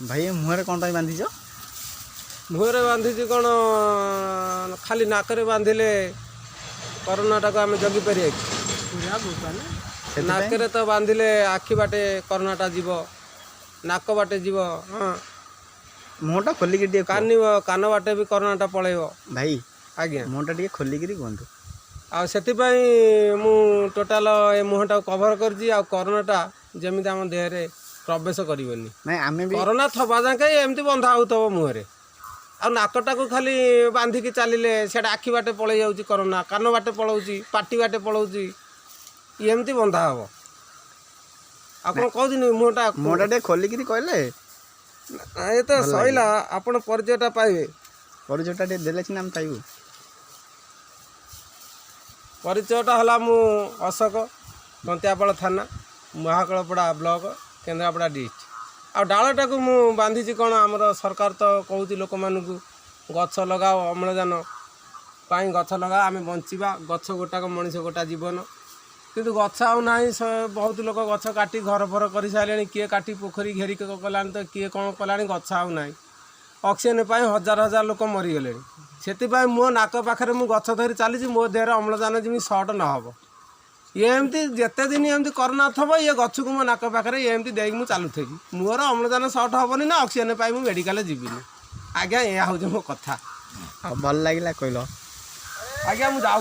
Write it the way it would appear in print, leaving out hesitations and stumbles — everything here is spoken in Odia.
ଭାଇ, ଏ ମୁହଁରେ କ'ଣ ପାଇଁ ବାନ୍ଧିଛ? ମୁହଁରେ ବାନ୍ଧିଛି କ'ଣ, ଖାଲି ନାକରେ ବାନ୍ଧିଲେ କରୋନାଟାକୁ ଆମେ ଜଗିପାରିବା କି? ସେଥିପାଇଁ ନାକରେ ତ ବାନ୍ଧିଲେ ଆଖି ବାଟେ କରୋନାଟା ଯିବ, ନାକ ବାଟେ ଯିବ, ହଁ। ମୁହଁଟା ଖୋଲିକି ଟିକେ କୁହ। କାନ ବାଟେ ବି କରୋନାଟା ପଳେଇବ। ଭାଇ। ଆଜ୍ଞା। ମୁହଁଟା ଟିକେ ଖୋଲିକିରି କୁହନ୍ତୁ। ଆଉ ସେଥିପାଇଁ ମୁଁ ଟୋଟାଲ ଏ ମୁହଁଟାକୁ କଭର କରିଛି, ଆଉ କରୋନାଟା ଯେମିତି ଆମ ଦେହରେ ପ୍ରବେଶ କରିବନି। ନାଇଁ, ଆମେ ବି କରୋନା ଥବା ଯାକେ ଏମିତି ବନ୍ଧା ହେଉଥିବ ମୁହଁରେ। ଆଉ ନାକଟାକୁ ଖାଲି ବାନ୍ଧିକି ଚାଲିଲେ ସେଇଟା ଆଖି ବାଟେ ପଳେଇ ଯାଉଛି କରୋନା, କାନ ବାଟେ ପଳାଉଛି, ପାଟି ବାଟେ ପଳାଉଛି। ଏମିତି ବନ୍ଧା ହେବ। ଆଉ କ'ଣ କହୁଛନ୍ତି? ମୁହଁଟା ମୁହଁଟା ଟିକେ ଖୋଲିକିରି କହିଲେ ଏ ତ ସଇଲା, ଆପଣ ପରିଚୟଟା ପାଇବେ। ପରିଚୟଟା ଟିକେ ଦେଲେ ସିନା ଆମେ ପାଇବୁ। ପରିଚୟଟା ହେଲା, ମୁଁ ଅଶୋକ, ତନ୍ତିଆପାଳ ଥାନା, ମହାକାଳପଡ଼ା ବ୍ଲକ, କେନ୍ଦ୍ରାପଡ଼ା ଡିଷ୍ଟ୍ରିକ୍ଟ। ଆଉ ଡାଳଟାକୁ ମୁଁ ବାନ୍ଧିଛି କ'ଣ, ଆମର ସରକାର ତ କହୁଛି ଲୋକମାନଙ୍କୁ ଗଛ ଲଗାଅ, ଅମ୍ଳଜାନ ପାଇଁ ଗଛ ଲଗାଅ, ଆମେ ବଞ୍ଚିବା। ଗଛ ଗୋଟାକ ମଣିଷ ଗୋଟା ଜୀବନ। କିନ୍ତୁ ଗଛ ଆଉ ନାହିଁ। ବହୁତ ଲୋକ ଗଛ କାଟି ଘର ଫର କରିସାରିଲେଣି। କିଏ କାଟି ପୋଖରୀ ଘେରି କଲାଣି ତ କିଏ କ'ଣ କଲାଣି। ଗଛ ଆଉ ନାହିଁ। ଅକ୍ସିଜେନ୍ ପାଇଁ ହଜାର ହଜାର ଲୋକ ମରିଗଲେଣି। ସେଥିପାଇଁ ମୋ ନାକ ପାଖରେ ମୁଁ ଗଛ ଧରି ଚାଲିଛି, ମୋ ଦେହରେ ଅମ୍ଳଜାନ ଯେମିତି ସର୍ଟ ନ ହେବ। ଏମିତି ଯେତେ ଦିନ ଏମିତି କରୋନା ଥିବ, ଇଏ ଗଛକୁ ମୋ ନାକ ପାଖରେ ଏମିତି ଦେଇକି ମୁଁ ଚାଲୁଥିବି। ମୋର ଅମ୍ଳଜାନ ସର୍ଟ ହେବନି ନା ଅକ୍ସିଜେନ୍ ପାଇଁ ମୁଁ ମେଡ଼ିକାଲ ଯିବିନି। ଆଜ୍ଞା, ଏହା ହେଉଛି ମୋ କଥା। ଆଉ ଭଲ ଲାଗିଲା କହିଲ। ଆଜ୍ଞା, ମୁଁ ଯାଉଛି।